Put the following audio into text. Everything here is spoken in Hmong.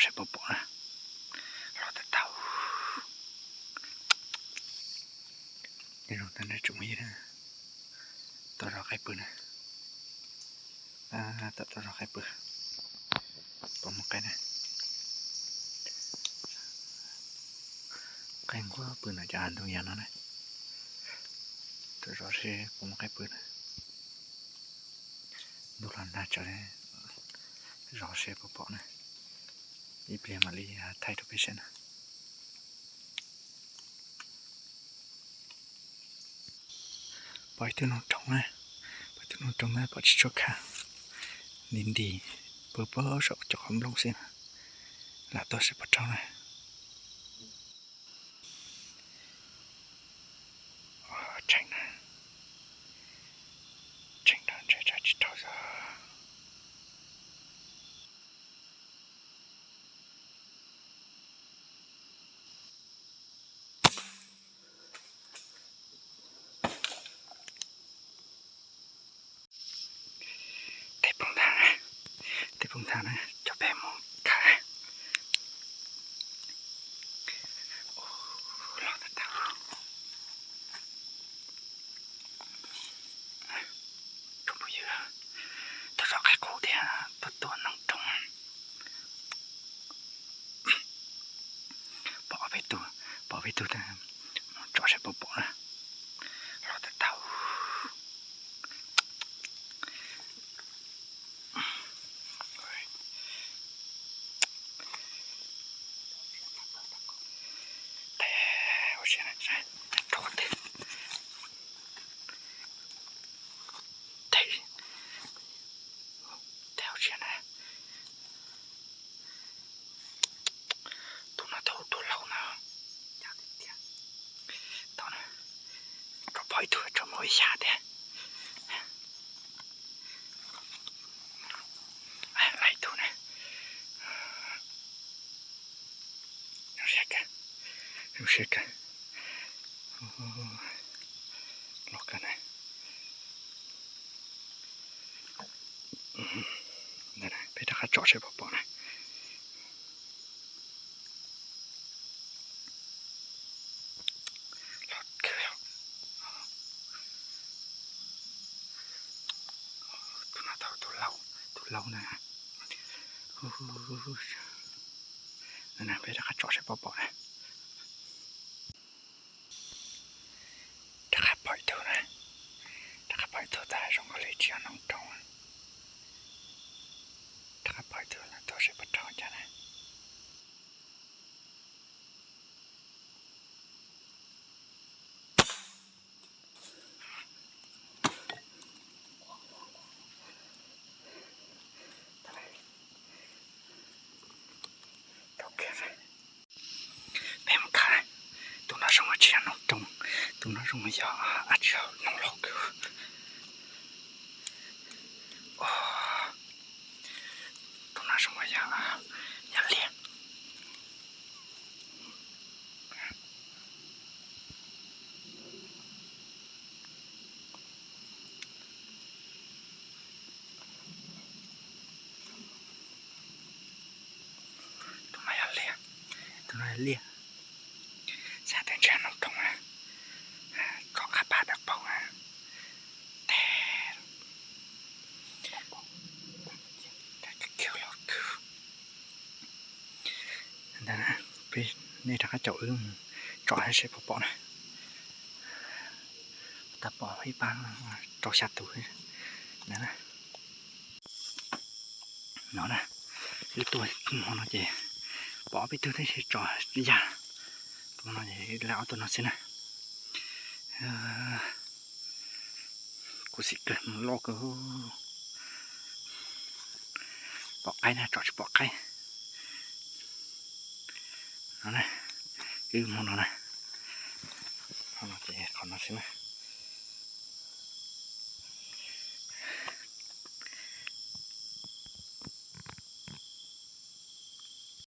Saib puas pom na. Los tau tau. Nyob zoo tag nrho tsoom phooj ywg, tuaj zov qaib pw na. Tab tom tuaj zov qaib pw. Puas muaj qaib na? Qaib nquag pw ntawm cov hav ntoo yas no na. Tuaj zov seb puas muaj qaib pw na. Ntuj los nag tsawv, zov seb puas pom na. Ib pliag mam li thaij rau peb saib na. Pom ib tug noog roog na, pom ib tug noog roog na, pom tsis tshua khaj, nti nti, pw puag saum cov qhov nplooj xwb na. Lam tuaj seb puas raug na. Tseem na, tseem nrog ntshe tsam tsis raug xwb. Tej poob nthav, tej poob nthav na, cov peb mus khawb. Los tau tau. Tsoom phooj ywg, tuaj zov qaib qus thiab tuaj tua noog roog. Pom ob peb tug, pom ob peb tug, mus tsom seb puas pom na. Los tau tau. Tes ua siab na, rau qhov twg. Tes, tes ua siab na. Tus no tau tus laus na. Tau na, rau pom ib tug tso mus ib xya tiag. Lawm ib tug na. Zoo siab kawg, zoo siab kawg. Los kawg na. Peb rov qab tsom seb puas pom na. Los kawg. Tus no tau tus laus, tus laus na. Peb rov qab tsom seb puas pom na. Rov qab pom ib tug na. Rov qab pom ib tug tas zoo nkaus li tsis yog noog roog. Rov qab pom ib tug, tuaj seb puas raug cas na. Peb mus khawb, tus no zoo tsis yog noog roog, tus no zoo yog dab tsi, noog loj kawg. Tus no zoo yog yog liaj. Tus no yog liaj, tus no yog liaj. Xav tias ntshe noog roog na, kom qab pas dawb paug na. Tes, tes kiag los kawg. Ntawd na, peb, nej rov qab caum wb mus tsom seb puas pom na. Tab pom ib pab rau xya tus na. No na, wb tuaj hmo no ces pom ob peb tug thiab, tsom yam. Tus no ces lawm ob tug no xwb na. Khuv xim kawg, loj kawg. Pom qaib na, tsom tsis pom qaib. No na, wb hmo no na, hmo no ces qhov no xwb na.